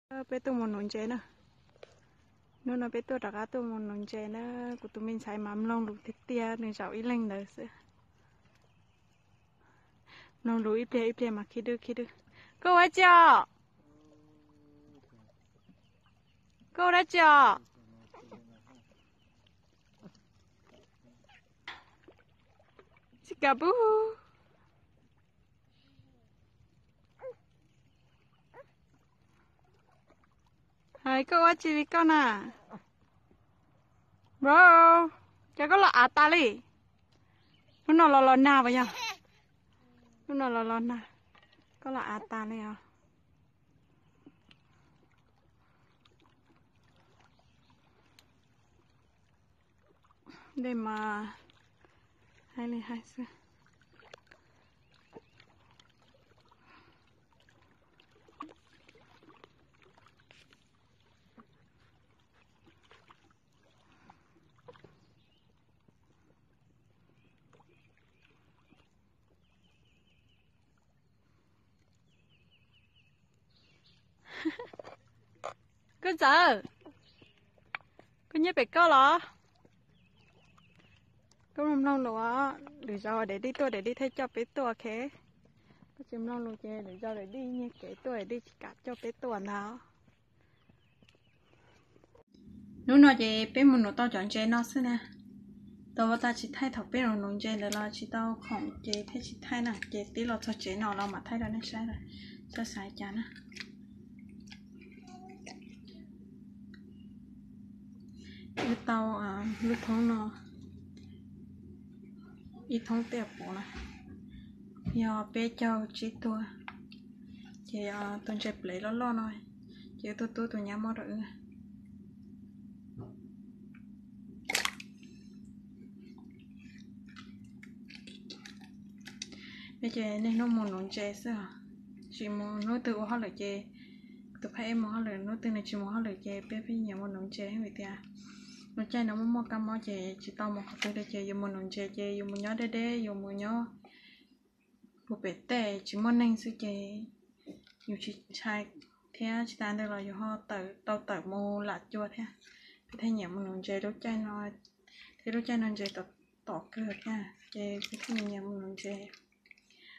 Peb tuaj mus nuv ntses na. Hnub no peb tuaj rov qab tuaj mus nuv ntses na. Kuv tus me ntxhais mas mloog lus tiag tiag, nws zaum ib leeg ntawd xwb. Mloog lus ib pliag ib pliag mas khib dwb khib dwb. Koj ua dab tsi os? Koj ua dab tsi os? Tsis kam pub. Hais koj ua dab tsi li koj na? Bro, cas koj los av tas li? Hnub no los los nag puas yog? Hnub no los los nag, koj los av tas li os. Dej mas hais li hais xwb. Koj txawm, koj nyob pem koj los? Koj mloog mloog lus os, lwm zaus Daddy tuaj Daddy thiaj coj peb tuaj, ok? Koj tsis mloog lus ces lwm zaus Daddy nyiag kev tuaj Daddy tsis kam coj peb tuaj ntag. Hnub no ces peb mus nuv tau cov ntses no xwb na. Tau tas tsis thaij, thaum peb los nuv ntses ntawd los tsis tau khoom ces thiaj tsis thaij na, ces tib los txog tsev no los mam thaij rau nej saib lawm, txhob xav cas na. Wb tau lub thoob no ib thoob tej puv na, yog peb caug tsib tuag, ces tus ntses plev loj loj no, ces wb tus tub tus nyab muab rau wb. Peb ces niaj hnub mus nuv ntses xwb os, tsis mus, hnub twg ua hauj lwm ces tus phab ej mus hauj lwm, hnub twg nws tsis mus hauj lwm ces peb pheej nyiam mus nuv ntses vim tias lub caij no muaj muaj kab mob ces tsis tau mus qhov twg li ces yus mus nuv ntses ces yus mus nyob deb deb, yus mus nyob puag pem tej tsis muaj neeg xwb ces yus tsis ntshai, thiab tsis tas ntawd los yus ho tau tawm mus lam cua thiab. Peb thiaj nyiam mus nuv ntses lub caij no, thiab lub caij no ntses tom tom kawg thiab ces peb thiaj nyiam mus nuv ntses.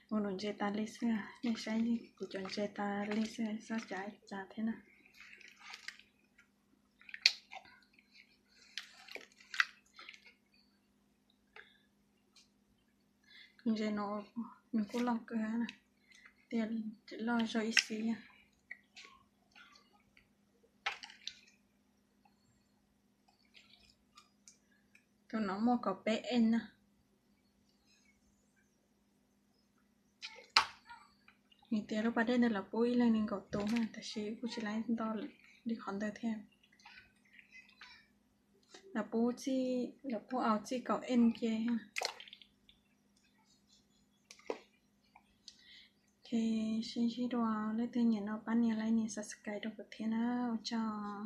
Mus nuv ntses tas li xwb, nej saib kuv cov ntses tas li xwb, txhob xav cas thiab na. Tus ntses no nws kuj loj kawg na, tias loj zog ib xib. Tus no muaj kaum peb ej na. Nws tias lub pas dej ntawd lawv pub ib leeg nees nkaum tus na, tab sis kuj tsis laib nto li qhov ntawd thiab. Lawv pub, lawv pub aus txij kaum ej ces. Ok, sib ntsib dua, leej twg nyiam no pab nias like nias subscribe rau kuv thiab na, ua tsaug.